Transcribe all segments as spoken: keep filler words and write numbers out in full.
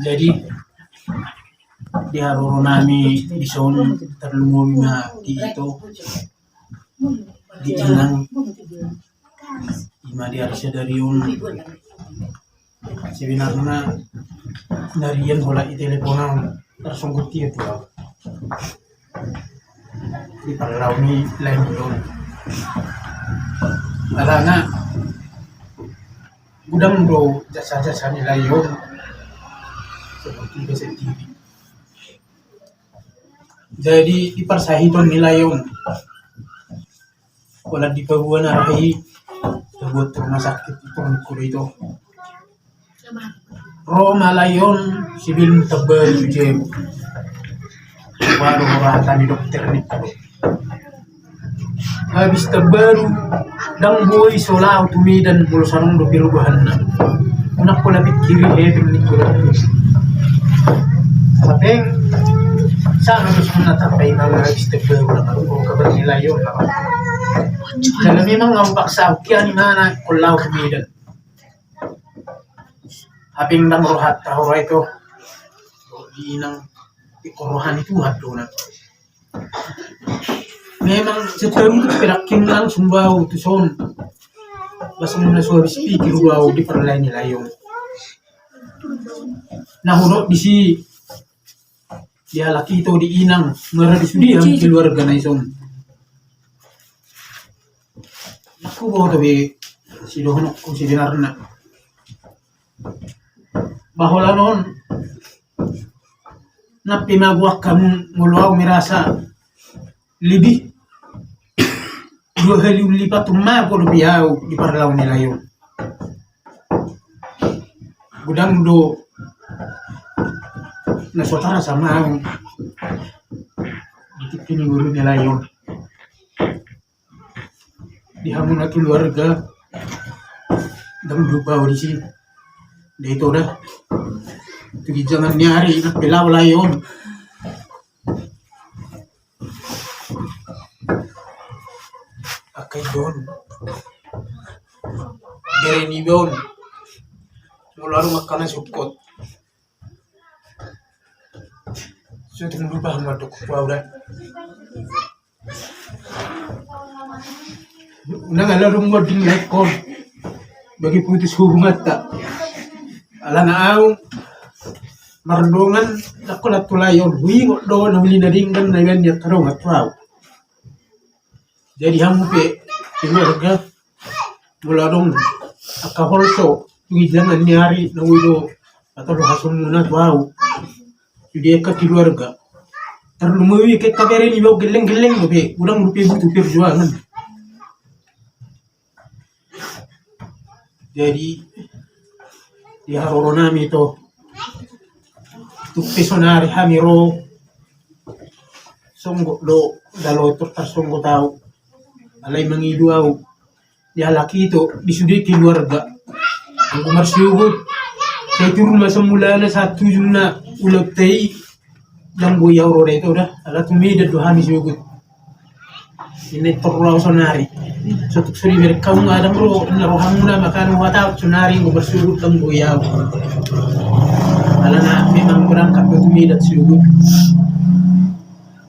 Jadi di haroro nami dison, tarlumobi ma di ito, di inang, ima di ari sadari on. Sebenarna narian holan i telepon au, tarsonggot ia tu au di parlao ni lae on. Alana godang do jasa-jasa ni lae on. Seperti dia sendiri. Jadi di parsahiton ni lae on, holan di pabuan arah i, pabuan rumah sakit itu, minggu itu. Ro ma lae on sebelum terbaru jam. Baru rata ni dokter ni. Habis terbaru, ndang boi so laho tu Medan molo so adong do perubahanna. Unang pola pikiri hepeng ni dokter. Hepeng, sana tu sana tapai mama habis terbaru, na kabar ni lae on. Jadi memang au paksa au, kian i mana, holan laho tu Medan. Hepeng ndang rohanta, roha ito di inang, ingkon roha ni Tuhan do na. Memang seteru tu perakkin langsung bau tu son. Basa na so habis pikir bau di parlae ni lae on. Na hudok disi, dialap ito di inang, maradu sude hamu keluarga na dison. Huboto be sidohononku sebenarna. Ba holan on, nangkin mago hamu molo au merasa lebih dua kali lipat mago dope au di parlao ni lae on. Godang do na so tarasa ma au di tingki ni ngolu ni lae on. Di hamu na keluarga, ndang lupa au disi. Ndai ito da, tu ginjangan ni ari nangkin laho lae on. Angka iba on, bere niba on, molo adong angka na sungkot, so tung lupa hamu mandok tu au da. Unang ala dung monding na ingkon bagi putus hubunganta. Alana au mardongan, nangkin laho tu lae on, huingot do na uli na denggan na ibaen ni angka dongan tu au. Jadi hamu pe keluarga, molo adong angka holso tu ginjangan ni ari, na boi do patolhasonmuna tu au. Jadi angka keluarga, tarlumobi angka bere niba on, gelleng-gelleng dope, godang dope butuh perjuangan. Jadi di haroro nami ito, tung pe sonari hami ro, songgot do jalo tor tarsonggot au. Alai mangido au, dialap ito di sude keluarga. Anggo marsogot, sai turun ma samulana sahat tu ujungna ulaonta i, ndang boi au ro da ito da, ala tu Medan do hami sogot. Inna i tor ro au sonari. So tung so dibereng hamu ngadang ro, inna rohamuna ma kan huhatahon sonari, anggo marsogot ndang boi au. Alana memang berangkat do tu Medan sogot.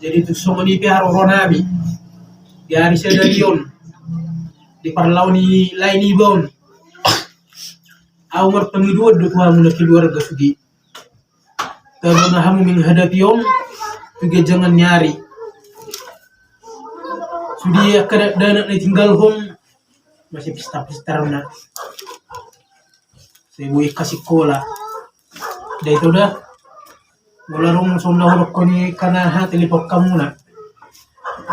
Jadi tung songon i pe haroro nami di ari sadari on, di parlao ni lae niba on, au marpangidoan do tu hamu na keluarga sude. Tabo ma hamu menghadapi on tu ginjangan ni ari. Sude angka dakdanak na ditinggalhon, masih pesta-pesta na. Sai boi angka sikola. Ndai ito da, molo adong songon na hudokkon i, angka na hatelepon hamuna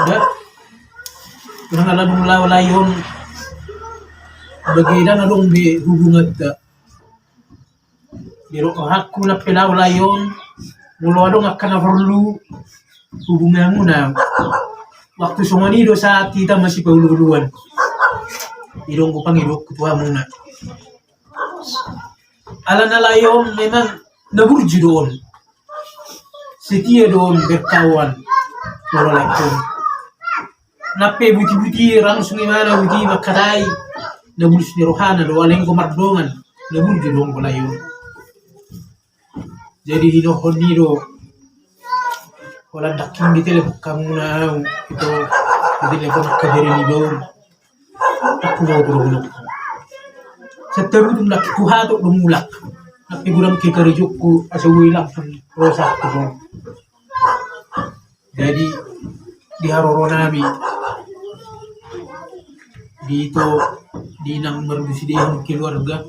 da. Unang ala dung laho lae on, bage ndang adong be hubunganta. Di rohangku nangkin laho lae on, molo adong angka na porlu, hubungi hamuna. Waktu songon i do saat hita masih paulu-uluan. I do anggo pangidoanku tu hamuna. Alana lae on memang na burju do on. Setia do on berkawan. Molo lae on, nang pe buti-buti, langsung imana buti mangkatai, na bulus ni rohana do, alai anggo mardongan, na burju do anggo lae on. Jadi hinohon ni do, holan dangking ditelepon hamuna au, ito, ditelepon angka bere ni baon. Aku mau turun. Seteru tu nak kuhato do mulak. Nak figuran ke karejokku asa gue langsung rosak tu do. Jadi di haroro nami, di ito, di inang mardusi di keluarga,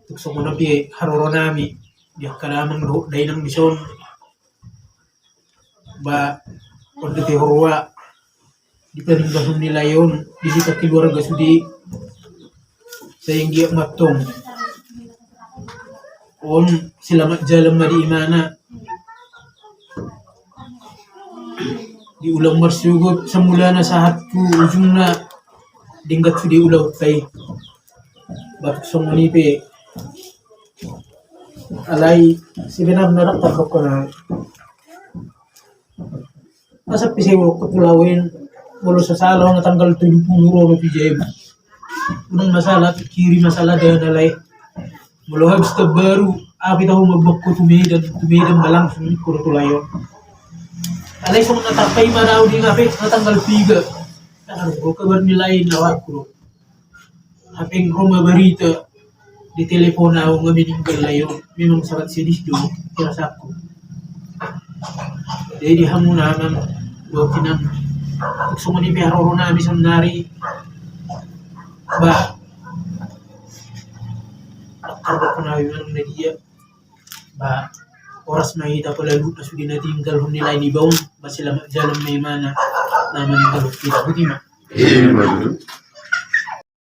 tuk songon on pe haroro nami di angka damang dohot dainang dison. Ba on do pe huroha di paninggalhon ni lae on di hita keluarga sude. Sai anggiat ma antong on selamat jalan ma di imana. Di ulaon marsogot samulana sahat tu ujungna, denggan sude ulaonta i. Ba tuk songon i pe, alai sebenarna ndang tardokkon au. Asa pe sai hudokkon tu lae on, molo so sala on na tanggal tolu pulu ro do tu jabu. Unang masalah, pikkiri masalah dana lae. Molo habis tahun baru, au pe tahu mambaen ho tu Medan, tu Medan ma langsung ingkon ro tu lae on. Alai songon na tarpaima do au di ngape na tanggal tiga. Ndang adong ro kabar ni lae na warku do. Hape ro ma barita di telepon au nga meninggal lae on, memang sangat sedih do perasaanku. Jadi di hamuna amang dohot inang, tuk songon i pe haroro nami saonari. Ba, ndang tardokkon au i manang na dia. Ba, horas ma hita pala luhut na sude na tininggalhon ni lae ni baon, ba selamat jalan ma imana na maninggalhon hita. Boti ma. Ima tutu.